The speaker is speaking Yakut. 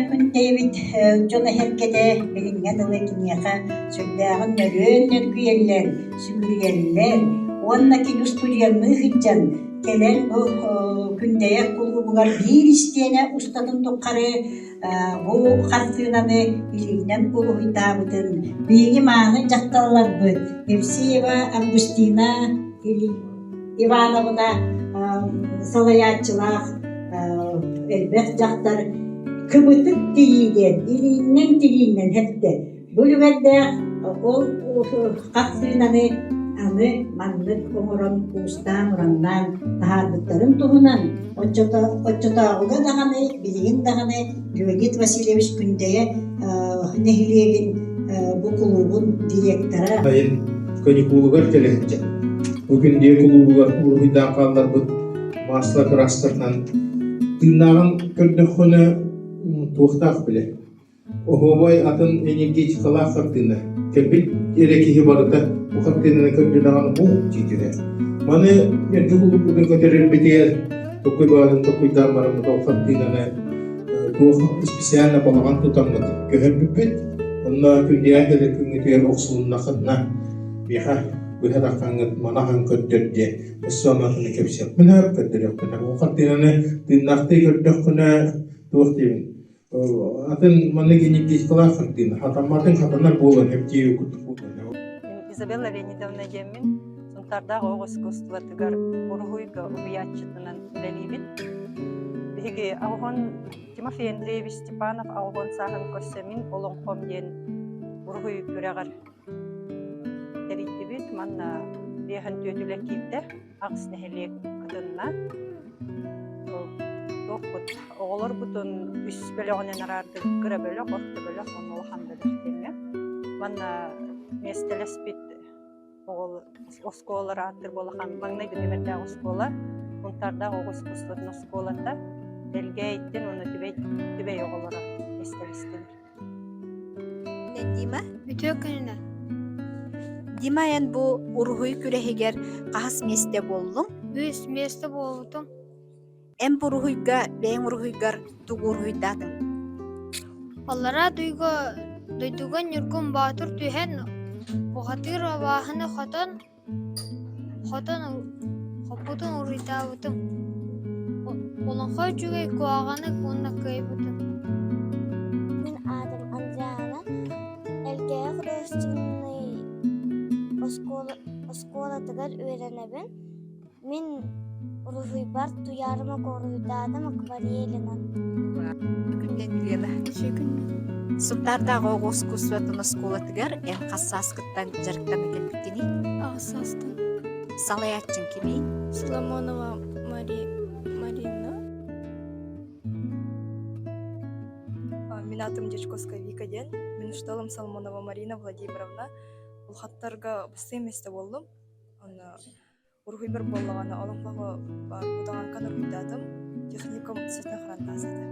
Күндэйэбит дьоно-сэргэтэ билиҥҥэ дылы киниэхэ сүрдээҕин нөрүөн нөргүйэллэр, сүгүрүйэллэр уонна кини устудьуоннуу сылдьан кэлэн бу Күндэйэ кулуубугар биир истиэнэ устатын тухары бу хартыынаны илиинэн уруһуйдаабытын биһиги мааны дьахталларбыт Евсеева Августина Ивановна салайааччылаах элбэх дьахтар кыбытык тирии диэн илииннэн тирииннэн хэптэ. Бу үлүгэрдээх ол хартыынаны аны маннык оҥорон уустаан-ураннаан таһаарбыттарын туһунан оччотооҕуга даҕаны, билигин даҕаны Леонид Васильевич Күндэйэ нэһилиэгин бу кулуубун директора. Сайын каникулугар кэлэ сылдьан, бу Күндэйэ кулуубугар уруһуйдаан хаалларбыт маасла кырааскатынан тыыннааҕын көрдөххүнэ туохтаах билэ. Оһуобай атын энергетикалаах хартыына. Кэлбит эрэ киһи барыта бу хартыынаны көрдө даҕаны бу дии түһэр. Маны эргэ кулууппутун көтөрөрбүтүгэр токуй баҕатын токуйдаан бараммыт ол хартыынаны туох специально балаҕан тутаммыт көһөрбүппүт. Онно күндүйээн кэлэр күҥҥүтүгэр охсулуннахытына миэхэ быһа таххаҥҥыт манаһын көрдөр диэн өссө онно кэпсиэхпин сөп, көрдөрүөхпүн сөп. Ол хартыынаны тыыннаахтыы көрдөххүнэ туох диибин атын маннык энергетикалаах хартыына хатамматын хатанар буолан эптиир курдук буолан. Изабелла Леонидовна диэммин Сунтаардаах оҕо искусствотыгар уруһуйга уһуйааччытынан үлэлиибин. Биһиги Аҕоһон Тимофей Андреевич Степанов Аҕоһон сааһын көрсө мин олоҥхом диэн уруһуй күрэҕэр тэрийдибит. Манна биэһэн түөтүлэ киирдэ, аҕыс нэһилиэк кытынна. Туохпут оҕолорбутун үс бөлөҕүнэн араардыбыт. Кыра бөлөх, орто бөлөх уонна улахан бөлөх диэҥҥэ. Манна миэстэлэспит оҕол оскуолалар ааттыыр буолахан маҥнайгы нүөмэрдээх оскуола Сунтаардаах оҕо искусствотын оскуолата Элгээйиттэн уонна Түбэй Түбэй оҕолоро истэбистилэр. Дима Үтүө күнүнэн. Дима эн бу уруһуй күрэһигэр хаһыс миэстэ буоллуҥ? Үс миэстэ буолбутум. Эн бу уруһуйга бэйэҥ уруһуйгар тугу уруһуйдаатыҥ? Аллараа дойдуга, дойдуга Ньургун Боотур түһэн, бухатыыр абааһыны хотон, хотон хоппутун уруйдаабытым. Олоҥхо үчүгэй куһаҕаны уонна кыайбытым. Мин аатым Андриана. Элгээйи художественнай оскуолатыгар үөрэнэбин. Мин уруһуйбар Туйаарыма уруһуйдаатым акварелинан. Күннэн Лена. Үчүгэй күннэн. Сунтаардааҕы оҕо искусствотын оскуолатыгар эн хас сааскыттан дьарыктана кэлбиккиний? Аҕыс саастан. Салайааччыҥ кимий? Соломонова Мари... Марина. Мин аатым Дьячковская Вика диэн. Мин учууталым Соломонова Марина Владимировна. Улахаттарга бастыҥ миэстэ буоллум. Онно Уруһуйбар буоллаҕына олоҥхоҕо баар удаҕаҥҥа уруһуйдаатым, техникум ситэ харантаас этэ.